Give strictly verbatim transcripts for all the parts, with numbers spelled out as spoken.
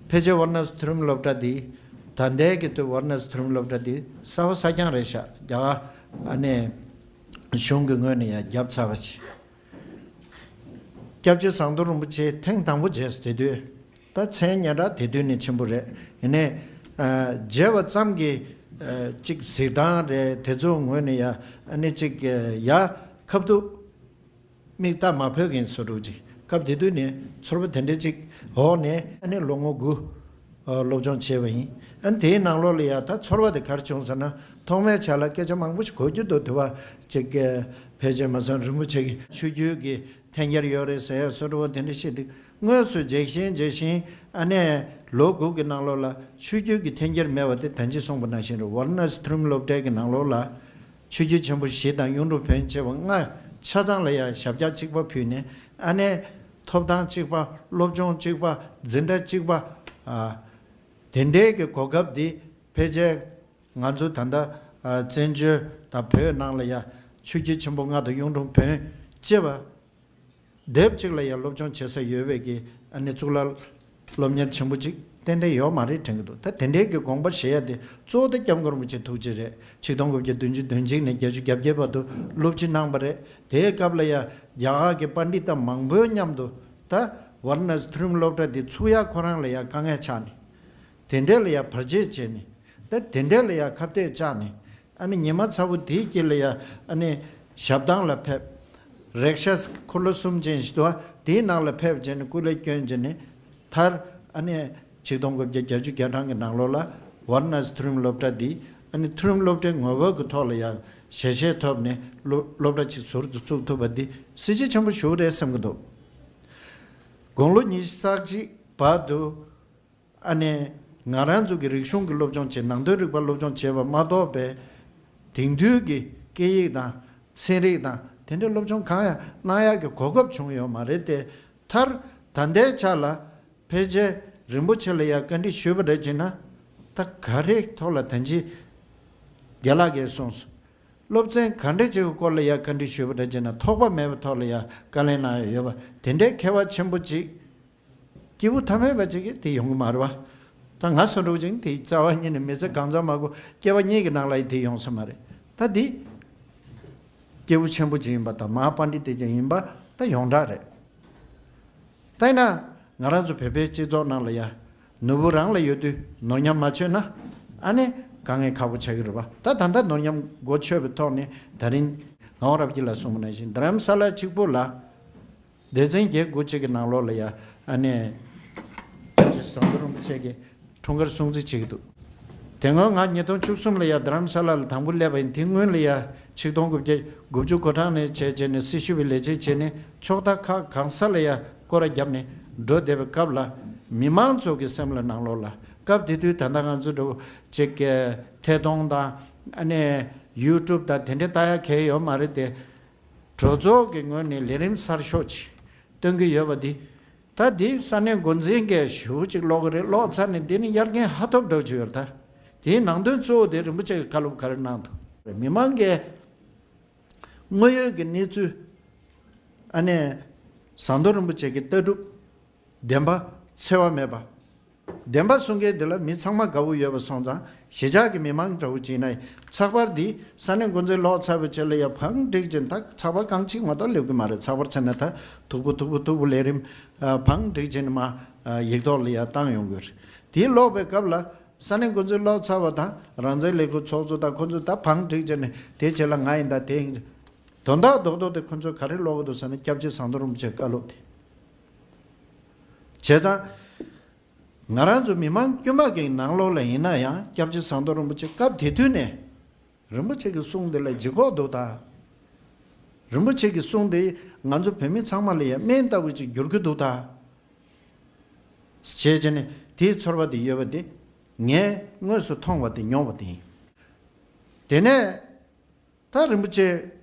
ཕལ་ཆེར་ཝཱ་ར་ཎ་སི་མཐོ་རིམ་སློབ་གྲྭ་འདི་ད་ལྟའི་གི་དུས་ཝཱ་ར་ཎ་སི་མཐོ་རིམ་སློབ་གྲྭ་འདི་གསར་པ་གསར་རྐྱང་རེད་ཤག་རྒྱ་གར་ཨ་ནི་གཞུང་གི་ངོས་ནས་ཡང་བརྒྱབ་ཚར་བ་ཅིག་སྐྱབས་རྗེ་ཟམ་གདོང་རིན་པོ་ཆེ་ཐེངས་དང་པོ་མཇལ་དེ་དུས་ད་མཚན་སྙན་གྲགས་དེ་དུས་ནས་ཆེན་པོ་རེད། ཡིན་ནའི་ཨ་མཇལ་བ་ཙམ་གྱིས་ཨ་ཅིག་གཟིགས་སྟངས་རེད། དེ་ཚོའི་ངོས་ནས་ཡ་ཨ་ནི་ཅིག་ཡ་ཁ་ཐུག་མིག་ལྟ་མ་ཕོད་མཁན་བཟོ་འདྲ་ཅིག་སྐབས་དེ་དུས་ནས་ཚོར་བ་དེ་འདྲ་ཅིག་འོག་ནས་ཨ་ནི་ལོ་ངོ་དགུ་ཨ་སློབ་སྦྱོང་བྱས་པ་ཡིན། ཨ་ནི་དེའི་ནང་ལོགས་ལ་ཡ་ད་ཚོར་བ་དེ་ག་རེ་བྱུང་ཟེར་ན། ཐོག་མའི་ཆ་ལ་སྐད་ཆ་མང་པོ་ཞིག་གོ་རྒྱུ་འདུག་དེ་བ་ཅིག་ཨ་ཕལ་ཆེར་མ་སངས་རིན་པོ་ཆེ་གི་ཆོས་བརྒྱུད་ཀྱི་འཐེན་འཁྱེར་ཡོད་རེད་ཟེར་ཡ་བཟོ་འདྲ་བ་དེ་འདྲ་བཤད་དུས། དངོས་སུ་མཇལ་ཞིང་མཇལ་ཞིང་ཨ་ནི་ལོ་དགུ་གི་ནང་ལོགས་ལ་ཆོས་བརྒྱུད་ཀྱི་འཐེན་འཁྱེར་མེད་པ་དེ་ད་ཅི་གསུངས་པ་ནང་བཞིན་རེད། ཝཱ་ར་ཎ་སི་མཐོ་རིམ་སློབ་གྲྭའི་གི་ནང་ལོགས་ལ་ཆོས་བརྒྱུད་ཆེན་པོ་བཞི་དང་གཡུང་དྲུང་བོན་བཅས་པ་ལྔ་ཆ་ཚང་ལ་ཡང་ཞབས་བཀྱག་གཅིག་པ་ཕུལ་ནས། ཨ་ནི་ཐོབ་ཐང་གཅིག་པ། སློབ་སྦྱོང་གཅིག་པ། འཛིན་གྲྭ་གཅིག་པ། ཨ་དེ་འདྲའི་གི་གོ་སྐབས་འདི་ཕལ་ཆེར་ང་ཚོ་ད་ལྟ་ཨ་བཙན་བྱོལ་དང་བོད་ནང་ལ་ཡང་ཆོས་བརྒྱུད་ཆེན་པོ་ལྔ་དང་གཡུང་དྲུང་བོན་བཅས་པ་སྡེབ་གཅིག་ལ་ཡང་སློབ་སྦྱོང་བྱེད་ས་ཡོད་པའི་གི་ཨ་ནི་གཙུག་ལག་སློབ་གཉེར་ཆེན་པོ་གཅིག་ཏན་ཏན་ཡོད་མ་རེད་དྲན་གྱི་འདུག་ད་དེ་འདྲའི་གི་དགོངས་པ་བཞེས་ཡ་དེ་གཙོ་བོ་དེ་སྐྱབས་མགོན་རིན་པོ་ཆེ་ཐུགས་རྗེ་རེད། ཆིག་སྟོང་དགུ་བརྒྱ་བདུན་ཅུ་དོན་གཅིག་ནས་བརྒྱད་ཅུ་གྱ་བརྒྱད་བར་དུ་སློབ་ཁྲིད་གནང་བ་རེད། དེའི་སྐབས་ལ་ཡང་རྒྱ་གར་གྱི་པཎྜི་ཏ་མང་པོའི་མཉམ་དུ་ད་ཝཱ་ར་ཎ་སི་མཐོ་རིམ་སློབ་གྲྭ་འདི་ཚུགས་ཡ་ཁོ་རང་ལ་ཡང་དཀའ་ངལ་ཆགས་ནས། དེ་འདྲ་ལ་ཡང་བར་ཆད་བྱས་ནས། ད་དེ་འདྲ་ལ་ཡང་ཁ་གཏད་བཅག་ནས། ཨ་ནི་ཉི་མ་ཚ་བོ་དེའི་དཀྱིལ་ལ་ཡང་ཨ་ནི་ཞབས་ཐང་ལ་ཕེབས། རེག་ཤ་འཁོར་ལོ་གསུམ་ཅན་ཞིག་འདུག་དེའི་ནང་ལ་ཕེབས་བྱས་ནས་སྐུ་ལས་བསྐྱོན་བྱས་ནས། མཐར་ཨ་ནི་ཆིག་སྟོང་དགུ་བརྒྱ་བརྒྱད་ཅུ་གྱ་གྲངས་ཀྱི་ནང་ལོགས་ལ་ཝཱ་ར་ཎ་སི་མཐོ་རིམ་སློབ་གྲྭ་འདི་ཨ་ནི་མཐོ་རིམ་སློབ་གྲྭའི་ངོ་བོ་གི་ཐོག་ལ་ཡང་ཞལ་བཞེས་ཐོབ་ནས་སློབ་སློབ་གྲྭ་ཅིག་ཟུར་དུ་བཙུགས་ཐུབ་པ་འདི་གཟི་བརྗིད་ཆེན་པོ་ཞིག་རེད་བསམ་གྱི་འདུག་དགུང་ལོ་ཉི་ཤུ་རྩ་གཅིག་བར་དུ་ཨ་ནི་ང་རང་ཚོ་གི་རིག་གཞུང་གི་སློབ་སྦྱོང་བྱས། ནང་དོན་རིག་པ་སློབ་སྦྱོང་བྱས་པ་མ་གཏོགས་པའི་དེང་དུས་ཀྱི་སྐད་ཡིག་དང་ཚན་རིག་དང་དེ་འདྲའི་སློབ་སྦྱོང་གང་ཡང་གནང་ཡག་གི་གོ་སྐབས་བྱུང་ཡོད་མ་རེད་དེ། མཐར་ད་ལྟའི་ཆ་ལ་ཕལ་ཆེར་རིན་པོ་ཆེ་ལ་ཡང་བཀའ་འདྲི་ཞུས་པ་རེད་ཅེ་ན། ད་ག་རེ་ཐོག་ལ་ད་ཅི་རྒན་ལགས་ཀྱིས་གསུངས་སོང་། སློབ་ཚན་ག་འདྲ་ཅིག་གི་སྐོར་ལ་ཡང་བཀའ་འདྲི་ཞུས་པ་རེད་ཅེ་ན། ཐོགས་པ་མེད་པའི་ཐོག་ལ་ཡང་བཀའ་ལན་གནང་ཡོད་ཡོད་པ་དེ་འདྲའི་མཁས་པ་ཆེན་པོ་ཅིག་སྐྱེས་བུ་ཐ་མལ་པ་ཅིག་གིས་དེ་ཡོང་གི་མ་རེད་བ། ད་ང་ཚོ་འདྲ་བོ་ཅིག་དེ་རྩ་བ་ཉིད་ནས་མི་ཚེ་གང་ཚང་མ་གོ་སྐྱེ་བ་གཉིས་ཀྱི་ནང་ལ་ཡི་དེ་ཡོང་ས་མ་རེད། ད་འདི་སྐྱེས་བུ་ཆེན་པོ་ཅིག་ཡིན་པ་དང་མ་ཧཱ་པཎྜི་ཏ་ཅིག་ཡིན་པ་ད་ཡོངས་གྲགས་རེད། ད་ཡིན་ན་ང་རང་ཚོ་བོད་པའི་སྤྱི་ཚོགས་ནང་ལ་ཡ་ནོར་བུ་རང་ལ་ཡོད་དུས་ནོར་ཉམས་མ་ཆོད་ན་ཨ་ནི་དཀའ་ངལ་ཁག་པོ་ཆགས་ཀྱི་རེད་བ། ད་ད་ལྟ་ནོར་ཉམས་གོ་ཆོད་པའི་ཐོག་ནས་ད་རིང་ངག་དབང་རབ་རྒྱས་ལགས་གསུངས་པ་ནང་བཞིན་རྡ་རམ་ས་ལ་གཅིག་པུ་ལ། སྡེ་ཚན་བརྒྱད་དགུ་གཅིག་གི་ནང་ལོགས་ལ་ཡ་ཨ་ནི་སྐྱབས་རྗེ་ཟམ་གདོང་རིན་པོ་ཆེ་གི་འཁྲུངས་སྐར་སྲུང་བརྩི་བྱེད་ཀྱི་འདུག་དེ་སྔོན་ང་ཉིས་སྟོང་བཅུ་གསུམ་ལ་ཡ་རྡ་རམ་ས་ལ་ལ་དང་པོ་སླེབས་པ་ཡིན། དེ་སྔོན་ལ་ཡ་ཆིག་སྟོང་དགུ་བརྒྱ་དགུ་བཅུ་གོ་གྲངས་ནས་བྱས་བྱས་ནས་སྲི་ཞུ་བའི་ལས་བྱེད་བྱས་ནས་ཕྱོགས་མཐའ་ཁག་གང་ས་ལ་ཡ་སྐོར་ར་བརྒྱབ་ནས་འགྲོ་བསྡད་པའི་སྐབས་ལ། མི་མང་ཚོ་གི་སེམས་ལ་ནང་ལོགས་ལ་སྐབས་དེ་དུས་ད་ལྟ་ང་ཚོ་འདྲ་བོ་ཅིག་གི་ཐད་གཏོང་དང་ཨ་ནི་ཡུ་ཊུབ་དང་དེ་འདྲ་ལྟ་ཡ་གལ་ཡོད་མ་རེད་དེ། གྲོས་ཚོགས་ཀྱི་ངོས་ནས་ལས་རིམ་གསར་ཤོག་ཅིག་སྟོན་གྱི་ཡོད་པ་འདི། ད་འདི་ས་གནས་འགོ་འཛིན་གྱིས་ཞུ་ཅིག་ཀློག་གི་རེད། ཀློག་ཚར་ནས་འདི་ནི་ཡར་རྒྱས་ཧ་ཐོབ་འགྲོ་ཅིག་ཡོད་རེད། ད་དེའི་ནང་དོན་གཙོ་བོ་དེ་རིན་པོ་ཆེ་གི་བཀའ་སློབ་ག་རེ་གནང་འདུག་མི་མང་གིས་དངོས་ཡོད་ཀྱི་གནས་ཚུལ་ཨ་ནི་ཟམ་གདོང་རིན་པོ་ཆེ་གི་ལྟ་གྲུབ་བདེན་པ་འཚེ་བ་མེད་པ། བདེན་པ་གསུང་མཁན་འདི་ལ་མི་ཚང་མ་དགའ་བོ་ཡོད་པ་སོང་ཙང་། གཞིས་ཆགས་ཀྱི་མི་མང་འདྲ་བོ་ཅིག་ན་ཚགས་པར་འདི་ས་གནས་འགོ་འཛིན་ལོག་ཚར་བའི་རྗེས་ལ་ཡ་བང་བསྒྲིགས་བྱས། ད་ཚགས་པར་རྐང་གཅིག་མ་གཏོགས་སླེབས་ཀྱི་མ་རེད། ཚགས་པར་ཟེར་ན་ད་མཐུག་པོ་མཐུག་པོ་མཐུག་པོ་ལས་རིམ་ཨ་བང་བསྒྲིགས་བྱས་ནས་མར་ཨ་ཡིག་ཐོག་ལ་ཡ་བཏང་ཡོང་གི་རེད། དེའི་ཀློག་པའི་སྐབས་ལ་ས་གནས་འགོ་འཛིན་ལོག་ཚར་བ་དང་རང་བཙན་ལས་འགུལ་ཚོགས་གཙོ་དང་ཁོ་ཚོས་ད་བང་བསྒྲིགས་བྱས་ནས་དེའི་རྗེས་ལ་ང་ཡིན་ད་དེ་ཡིན། དོན་དག་རྡོག་རྡོག་དེ་ཁོ་ཚོས་ག་རེ་ཀློག་གི་འདུག་ཟེར་ན་སྐྱབས་རྗེ་ཟམ་གདོང་རིན་པོ་ཆེའི་བཀའ་སློབ་དེ། བྱས་ཙང་། ང་རང་ཚོ་མི་མང་དཀྱུས་མ་གི་ནང་ལོགས་ལ་ཡིན་ན་ཡང་སྐྱབས་རྗེ་ཟམ་གདོང་རིན་པོ་ཆེ་སྐབས་དེ་དུས་ནས་རིན་པོ་ཆེ་གི་གསུང་དེ་ལ་ལྗིད་ཁོག་འདུག་ད། རིན་པོ་ཆེ་གི་གསུང་དེ་ང་ཚོ་བོད་མི་ཚང་མ་ལ་ཡང་སྨན་ལྟ་བུ་ཅིག་འགྱུར་གྱི་འདུག་ད། བྱས་བྱས་ནས་དེའི་ཚོར་བ་དེ་ཡོད་པ་དེ་ངས་དངོས་སུ་མཐོང་བ་དེ་མྱོང་བ་དེ་ཡིན། དེ་ནས། ད་རིན་པོ་ཆེ་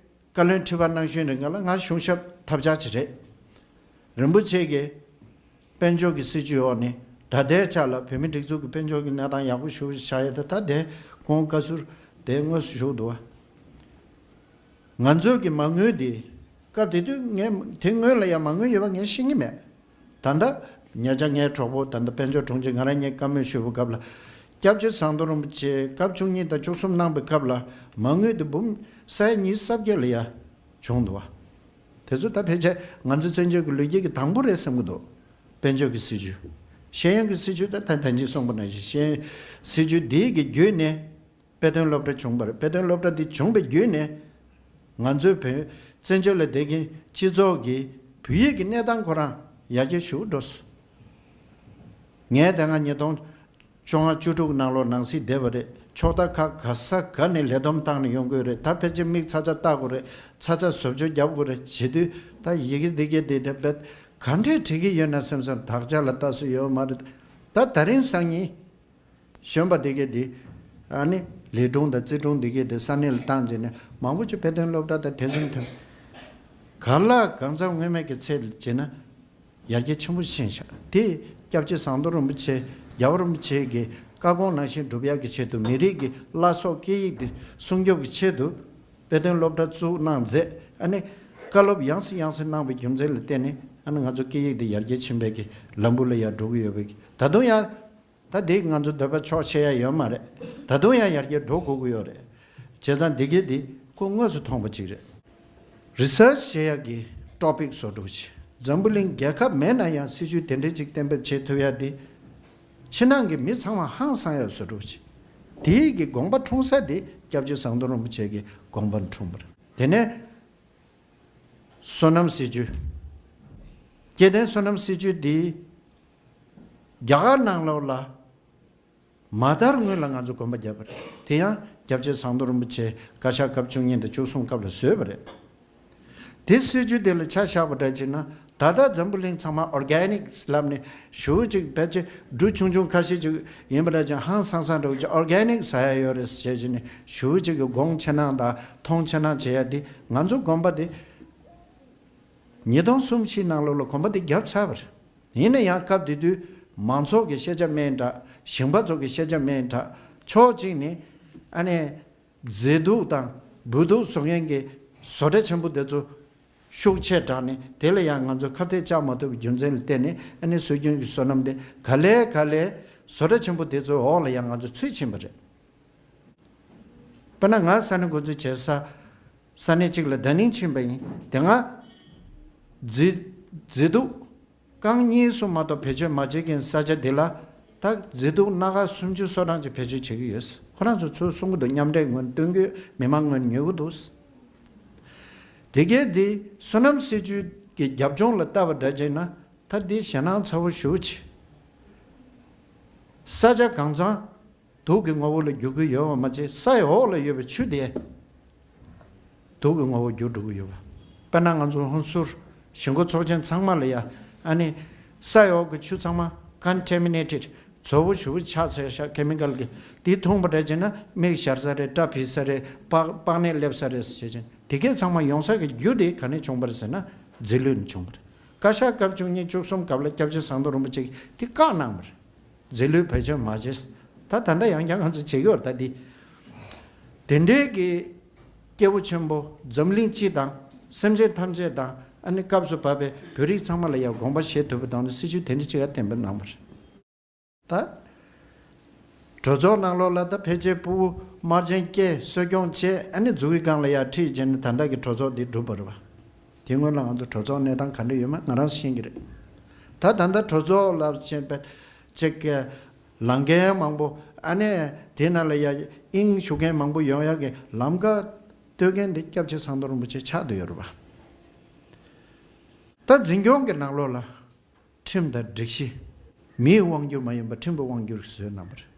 བཀའ་བློན་ཁྲི་པ་གནང་ཤུལ་རིང་ག་ལ་ང་གཞུང་ཞབས་ཐབས་ཆག་ཅིག་རེད། རིན་པོ་ཆེ་གིས་དཔལ་འབྱོར་གྱི་སྲིད་བྱུས་འོག་ནས་ད་ལྟའི་ཆ་ལ་བོད་མི་སྒྲིག་འཛུགས་ཀྱི་དཔལ་འབྱོར་གྱི་གནས་སྟངས་ཡག་པོ་ཞིག་བཞག་ཡོད། ད་ད་དེ་ཁོང་བཀའ་ཟུར་དེ་དངོས་སུ་ཞུགས་འདུག་བ། ང་ཚོའི་གི་མ་དངུལ་འདི་སྐབས་དེ་དུས་ངས་དེ་སྔོན་ལ་ཡང་མ་དངུལ་ཡོད་པ་ངས་ཤེས་ཀྱི་མེད། ད་ལྟ་ ཉེ་ཆར་ངའི་གྲོགས་པོ་ད་ལྟ་དཔལ་འབྱོར་དྲུང་ཆེ་ང་རང་གཉིས་བཀའ་མོལ་ཞུས་པའི་སྐབས་ལ། སྐྱབས་རྗེ་ཟམ་གདོང་རིན་པོ་ཆེ་སྐབས་བཅུ་གཉིས་དང་བཅུ་གསུམ་གནང་བའི་སྐབས་ལ་མ་དངུལ་དེ་འབུམ་ས་ཡ་ཉི་ཤུ་རྩ་བརྒྱད་ལ་ཡ་བྱུང་འདུག་བ། དེ་ཚོ་ད་ཕལ་ཆེར་ང་ཚོ་བཙན་བྱོལ་གྱི་ལོ་རྒྱུས་ཀྱི་དང་པོ་རེད་བསམ་གྱི་འདུག། དཔལ་འབྱོར་གྱི་སྲིད་བྱུས། ཤེས་ཡོན་གྱི་སྲིད་བྱུས་ད་ད་ད་གིན་གསུངས་པ་ནང་བཞིན་ཤེས་ཡོན་སྲིད་བྱུས་འདི་གི་བརྒྱུད་ནས་དཔེ་སྟོན་སློབ་གྲྭ་བྱུང་བ་རེད། དཔེ་སྟོན་སློབ་གྲྭ་འདི་བྱུང་བའི་བརྒྱུད་ནས་ང་ཚོའི་བོད་བཙན་བྱོལ་ལ་བསྡད་མཁན་སྤྱི་ཚོགས་ཀྱི་བོད་ཡིག་གི་གནས་སྟངས་ཁོ་རང་ཡར་རྒྱས་ཞེ་པོ་འགྲོ་སོང་། ངས་དེ་སྔ་ཉིས་སྟོང་བཅོ་ལྔ་བཅུ་དྲུག་ནང་ལོགས་ནང་སྲིད་བསྡད་པ་རེད། ཕྱོགས་མཐའ་ཁག་ག་ས་ག་ནས་ལས་བསྡོམས་བཏང་ནས་ཡོང་དགོས་རེད། ད་ཕལ་ཆེར་མིག་ཚ་ཚ་ལྟ་དགོས་རེད། ཚ་ཚ་བཟོ་བཅོས་རྒྱབ་དགོས་རེད། བྱེད་དུས་ད་ཡི་གེ་འདི་གས་འདི་དེ་བས་ག་འདྲས་བྲིས་ཀྱི་ཡོད་ན་སེམས་སང་དག་ཆ་ལ་ལྟ་སྲོལ་ཡོད་མ་རེད། ད་ད་རིང་སང་ཉིན་གཞོན་པ་འདི་གས་འདི་ཨ་ནི་ལས་དྲུང་དང་རྩིས་དྲུང་འདི་གས་འདི་ས་གནས་ལ་བཏང་རྗེས་ནས་མང་པོ་ཅིག་དཔེ་སྟོན་སློབ་གྲྭ་དང་དེ་བཞིན་དེ་ག་ལ་གང་འཚམ་སྔོན་མའི་གི་ཚད་ལ་བྱས་ན། ཡར་རྒྱས་ཆེན་པོ་ཕྱིན་ཤག། དེ་སྐྱབས་རྗེ་ཟམ་གདོང་རིན་པོ་ཆེ་རྒྱལ་བ་རིན་པོ་ཆེ་གི་བཀའ་དགོངས་ནང་བཞིན་སྒྲུབ་ཡག་གི་ཆེད་དུ་མི་རིགས་ཀྱི་བླ་སྲོག་སྐད་ཡིག་དེ་སྲུང་སྐྱོབ་ཀྱི་ཆེད་དུ་དཔེ་སྟོན་སློབ་གྲྭ་བཙུགས་གནང་མཛད། ཨ་ནི་བཀའ་སློབ་ཡང་སེ་ཡང་སེ་གནང་བའི་རྒྱུ་མཚན་ལ་བརྟེན་ནས་ཨ་ནི་ང་ཚོ་སྐད་ཡིག་དེ་ཡར་རྒྱས་ཕྱིན་པའི་གི་ལམ་བུ་ལ་ཡར་འགྲོ་གི་ཡོད་པའི་གི། ད་དུང་ཡང་ད་དེ་ང་ཚོ་འདོད་པ་ཕྱོགས་ཆད་ཡ་ཡོད་མ་རེད། ད་དུང་ཡང་ཡར་རྒྱས་འགྲོ་དགོས་ཀྱི་ཡོད་རེད། བྱས་ཙང་འདི་གས་འདི་ཁོ་དངོས་སུ་མཐོང་པ་ཅིག་རེད། རི་སར་ཆི་བྱེད་ཡག་གི་ཊོ་པིག་བཟོ་འདྲ་ཅིག། འཛམ་བུ་གླིང་རྒྱལ་ཁབ་མེད་ན་ཡང་སྲིད་བྱུས་དེ་འདྲ་ཅིག་གཏན་འབེབས་བྱེད་ཐུབ་ཡ་དེ། ཕྱི་ནང་གི་མི་ཚང་མ་ཧང་སང་ཡ་བཟོ་འདྲ་ཅིག། དེའི་གི་དགོངས་པ་འཁྲུངས་ས་དེ་སྐྱབས་རྗེ་ཟམ་གདོང་རིན་པོ་ཆེ་གི་དགོངས་པ་འཁྲུངས་པ་རེད། དེ་ནས་བསོད་ནམས་སྲིད་བྱུས། སྐྱེ་ལྡན་བསོད་ནམས་སྲིད་བྱུས་འདི་རྒྱ་གར་ནང་ལོགས་ལ་མ་དར་སྔོན་ལ་ང་ཚོ་དགོངས་པ་བརྒྱབ་པ་རེད། དེ་ཡང་སྐྱབས་རྗེ་ཟམ་གདོང་རིན་པོ་ཆེ་བཀའ་ཤག་སྐབས་བཅུ་གཉིས་དང་བཅུ་གསུམ་སྐབས་ལ་བཟོས་པ་རེད། དེ་སྲིད་བྱུས་དེ་ལ་ཆ་བཞག་པ་འདྲ་བྱས་ན་ད་ལྟ་འཛམ་བུ་གླིང་ཚང་མ་ཨོར་གེ་ནིག་ལབ་ནས་ཞུ་ཅིག་ཕལ་ཆེར་འབྲུ་ཆུང་ཆུང་ཁ་ཤས་ཅིག་ཡིན་པ་འདྲ་བྱས་ཧང་སང་སང་འདྲ་བོ་ཅིག་ཨོར་གེ་ནིག་ཟ་ཡ་ཡོད་རེད་ཟེར་བྱས་ནས་ཞུ་ཅིག་གི་དགོངས་ཆེ་གནང་དང་མཐོང་ཆེ་གནང་བྱེད་ཡ་དེ་ང་ཚོ་དགོངས་པ་དེ་ཉིས་སྟོང་གསུམ་བཞི་ནང་ལོགས་ལ་དགོངས་པ་དེ་བརྒྱབ་ཚར་བ་རེད། ཡིན་ན་ཡང་སྐབས་དེ་དུས་མང་ཚོགས་ཀྱི་ཤེས་བྱ་མེད་འདྲ། ཞིང་པ་ཚོ་གི་ཤེས་བྱ་མེད་འདྲ། ཕྱོགས་གཅིག་ནས་ཨ་ནི་མཛེས་སྡུག་དང་སྦུལ་གདུག་བཟོ་མཁན་གྱི་བཟོ་གྲྭ་ཆེན་པོ་དེ་ཚོ་ཤུགས་ཆེ་དྲགས་ནས་དེ་ལ་ཡང་ང་ཚོ་ཁ་གཏད་བཅག་མ་ཐུབ་པའི་རྒྱུ་མཚན་ལ་བརྟེན་ནས་ཨ་ནི་སྲོལ་རྒྱུན་གྱི་བསོད་ནམས་དེ་ག་ལེ་ག་ལེ་བཟོ་གྲྭ་ཆེན་པོ་དེ་ཚོའི་འོག་ལ་ཡང་ང་ཚོ་ཚུད་ཕྱིན་པ་རེད། དཔེར་ན་ང་ས་གནས་འགོ་འཛུགས་བྱེད་ས་ས་གནས་གཅིག་ལ་ཟླ་ནིང་ཕྱིན་པ་ཡིན། དེ་སྔ་མཛེས་མཛེས་སྡུག་རྐང་གཉིས་སུ་མ་གཏོགས་བེད་སྤྱོད་མ་བྱེད་མཁན་ས་ཆ་འདི་ལ་ད་མཛེས་སྡུག་སྣ་ཁ་སུམ་ཅུ་སོ་གྲངས་ཅིག་བེད་སྤྱོད་བྱེད་ཀྱི་ཡོད། ཁོ་རང་ཚོ་ཚུར་གསུང་གི་འདུག་མཉམ་འབྲེལ་ངོས་སྟོན་གྱི་མི་མང་ངོས་ཉོ་གི་འདུག། དེ་གས་འདི་བསོད་ནམས་སྲིད་བྱུས་ཀྱི་རྒྱབ་ལྗོངས་ལ་ལྟ་བ་འདྲ་བྱས་ན་ད་འདི་ཞེད་སྣང་ཚ་བོ་ཞེ་པོ་ཅིག། ས་ཆ་གང་ཚང་དུག་གི་ངོ་བོ་ལ་འགྱུར་གྱི་ཡོད་པ་མ་ཚད་ས་ཡི་འོག་ལ་ཡོད་པའི་ཆུ་དེ་དུག་གི་ངོ་བོ་འགྱུར་འགྲོ་གི་ཡོད་པ། དཔེར་ན་ང་ཚོ་ཧོན་སུར་ཞིང་སྒོ་ཚོགས་ཆེན་ཚང་མ་ལ་ཡ་ཨ་ནི་ས་ཡི་འོག་གི་ཆུ་ཚང་མ་ཀོན་ཊ་མི་ནེ་ཊེཌ་ཚ་བོ་ཞེ་པོ་ཆགས་ཚར་ཤག་ཀེ་མི་ཀལ་གྱིས། དེ་འཐུང་པ་འདྲ་བྱས་ན་མིག་ཞར་ས་རེད། སྐྲ་འཕེལ་ས་རེད། པགས་པགས་ནད་སླེབས་ས་རེད་ཟེར་བྱས། དེ་གས་ཚང་མ་ཡོང་ས་གི་རྒྱུ་དེ་ག་ནས་བྱུང་བ་རེད་ཟེར་ན་རྫས་ལུད་ནས་བྱུང་བ་རེད། བཀའ་ཤག་སྐབས་བཅུ་གཉིས་བཅུ་གསུམ་སྐབས་ལ་སྐྱབས་རྗེ་ཟམ་གདོང་རིན་པོ་ཆེ་གིས་དེ་བཀག་གནང་བ་རེད། རྫས་ལུད་བེད་སྤྱོད་མ་བྱེད། ད་ད་ལྟ་ཡང་བསྐྱར་ང་ཚོ་བྱེད་ཀྱི་ཡོད་རེད། ད་འདི་དེ་འདྲའི་གི་སྐྱེ་བོ་ཆེན་པོ་འཛམ་གླིང་སྤྱི་དང་སེམས་ཅན་ཐམས་ཅད་དང་ཨ་ནི་སྐབས་སུ་བབས་པའི་བོད་རིགས་ཚང་མ་ལ་ཡང་དགོངས་པ་བཞེས་ཐུབ་པའི་དོན་ལ་སྲིད་བྱུས་དེ་འདྲ་ཅིག་ཡང་གཏན་འབེབས་གནང་བ་རེད། ད་གྲོས་ཚོགས་ནང་ལོགས་ལ་ད་ཕལ་ཆེར་ཕྲུ་གུ་དམར་རྗེན་སྐྱེས་གསོ་སྐྱོང་བྱས་ཨ་ནི་འཛུགས་ཀྱི་སྒང་ལ་ཡར་ཁྲིད་བྱས་ནས་ད་ལྟ་གི་གྲོས་ཚོགས་འདི་གྲུབ་པ་རེད་བ། དེ་སྔོན་ལ་ང་ཚོ་གྲོས་ཚོགས་གནས་སྟངས་ག་འདྲ་ཡོད་མེད་ང་རང་ཤེས་ཀྱི་རེད། ད་ད་ལྟ་གྲོས་ཚོགས་ལ་བྱས་པའི་ཅིག་ལངས་མཁན་མང་པོ་ཨ་ནི་དེ་ནང་ལ་ཡ་དབྱིངས་ཞུགས་མཁན་མང་པོ་ཡོང་ཡག་གི་ལམ་ཁ་གཏོད་མཁན་འདི་སྐྱབས་རྗེ་ཟམ་གདོང་རིན་པོ་ཆེ་ཆགས་བསྡད་ཡོད་རེད་བ། ད་འཛིན་སྐྱོང་གི་ནང་ལོགས་ལ། ཁྲིམས་དང་སྒྲིག་གཞི། མིའི་དབང་སྒྱུར་མ་ཡིན་པར་ཁྲིམས་ཀྱི་དབང་སྒྱུར་བཟོས་གནང་བ་རེད།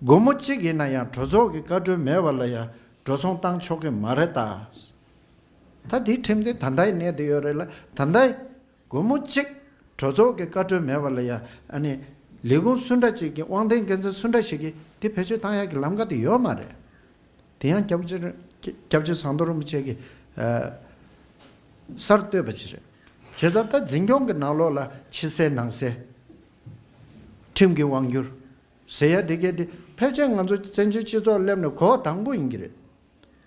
སྒོར་མོ་གཅིག་ཡིན་ན་ཡང་གྲོས་ཚོགས་ཀྱི་བཀའ་འཁྲོལ་མེད་པ་ལ་ཡང་འགྲོ་སོང་བཏང་ཆོག་གི་མ་རེད་ད། ད་དེའི་ཁྲིམས་དེ་ད་ལྟའི་གནས་དེ་ཡོད་རེད་ལ་ད་ལྟའི་སྒོར་མོ་གཅིག་གྲོས་ཚོགས་ཀྱི་བཀའ་འཁྲོལ་མེད་པ་ལ་ཡང་ཨ་ནི་ལས་ཁུངས་སུ་འདྲ་ཅིག་གི་དབང་ལྡན་འགན་འཛིན་སུ་འདྲ་ཞིག་གིས་དེ་བེད་སྤྱོད་བཏང་ཡག་གི་ལམ་ཁ་དེ་ཡོད་མ་རེད། དེ་ཡང་སྐྱབས་རྗེ་སྐྱབས་རྗེ་ཟམ་གདོང་རིན་པོ་ཆེ་གིས་ཨ་གསར་གཏོད་པ་ཅིག་རེད། བྱས་ཙང་ད་འཛིན་སྐྱོང་གི་ནང་ལོགས་ལ་ཕྱི་གསལ་ནང་གསལ། ཁྲིམས་ཀྱི་དབང་སྒྱུར་ཟེར་ཡ་དེ་གས་དེ་ཕལ་ཆེར་ང་ཚོ་བཙན་བྱོལ་སྤྱི་ཚོགས་སླེབས་ནས་གོ་བ་དང་པོ་ཡིན་གྱི་རེད།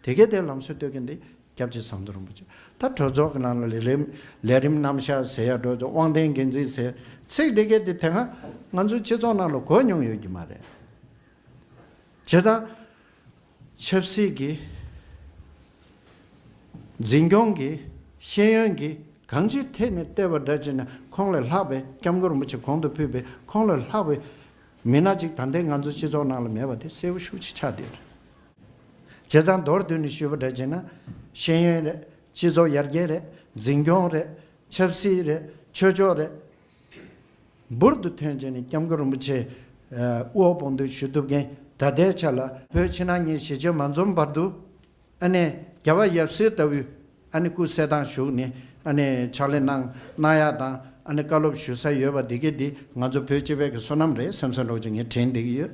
དེ་གས་དེ་ལམ་སྲོལ་གཏོད་མཁན་དེ་ སྐྱབས་རྗེ་ཟམ་གདོང་རིན་པོ་ཆེ། ད་གྲོས་ཚོགས་ཀྱི་ནང་ལ་ལས་རིམ་ལས་རིམ་རྣམ་གཞག་ཟེར་ཡ་འགྲོ་ཚོ་དབང་ལྡན་འགན་འཛིན་ཟེར་ཚིག་འདི་གས་དེ་དེ་སྔ་ང་ཚོའི་སྤྱི་ཚོགས་ནང་ལ་གོ་མྱོང་ཡོད་ཀྱི་མ་རེད། བྱས་ཙང་ཆབ་སྲིད་ཀྱི་འཛིན་སྐྱོང་གི་ཤེས་ཡོན་གྱི་གང་ཅིའི་ཐད་ནས་བལྟས་པ་འདྲ་བྱས་ན་ཁོང་ལས་ལྷག་པའི་སྐྱབས་མགོན་རིན་པོ་ཆེ་གོང་དུ་ཕུད་པའི་ཁོང་ལས་ལྷག་པའི་མི་སྣ་ཅིག་ད་ལྟའི་ང་ཚོ་སྤྱི་ཚོགས་ནང་ལ་མེད་པ་དེ་གསལ་པོ་ཤུགས་ཆེ་ཆགས་བསྡད་རེད། བྱས་ཙང་མདོར་བསྡུས་ནས་ཞུས་པ་འདྲ་བྱས་ན་ཤེས་ཡོན་རེད། སྤྱི་ཚོགས་ཡར་རྒྱས་རེད། འཛིན་སྐྱོང་རེད། ཆབ་སྲིད་རེད། ཆོས་ཕྱོགས་རེད། འབུར་དུ་ཐོན་བྱས་ནས་སྐྱབས་མགོན་རིན་པོ་ཆེ་དབུ་འོག་དཔུང་འདེགས་ཞུ་ཐུབ་མཁན། ད་ལྟའི་ཆ་ལ་བོད་ཕྱི་ནང་གཉིས་གཞིས་བྱེས་མ་འཛོམས་བར་དུ་ཨ་ནེ་རྒྱལ་བ་ཡབ་སྲས་ལྟ་བུའི་ཨ་ནེ་སྐུ་གསལ་ཐང་བཞུགས་ནས་ཨ་ནེ་ཕྱག་ལས་གནང་གནང་ཡག་དང་ཨ་ནེ་བཀའ་སློབ་ཞུ་ས་ཡོད་པ་འདི་གས་འདི་ང་ཚོ་བོད་སྤྱི་པའི་གི་བསོད་ནམས་རེད་བསམ་བསམ་རོགས་ཀྱི་ངས་དྲན་བསྡད་ཀྱི་ཡོད།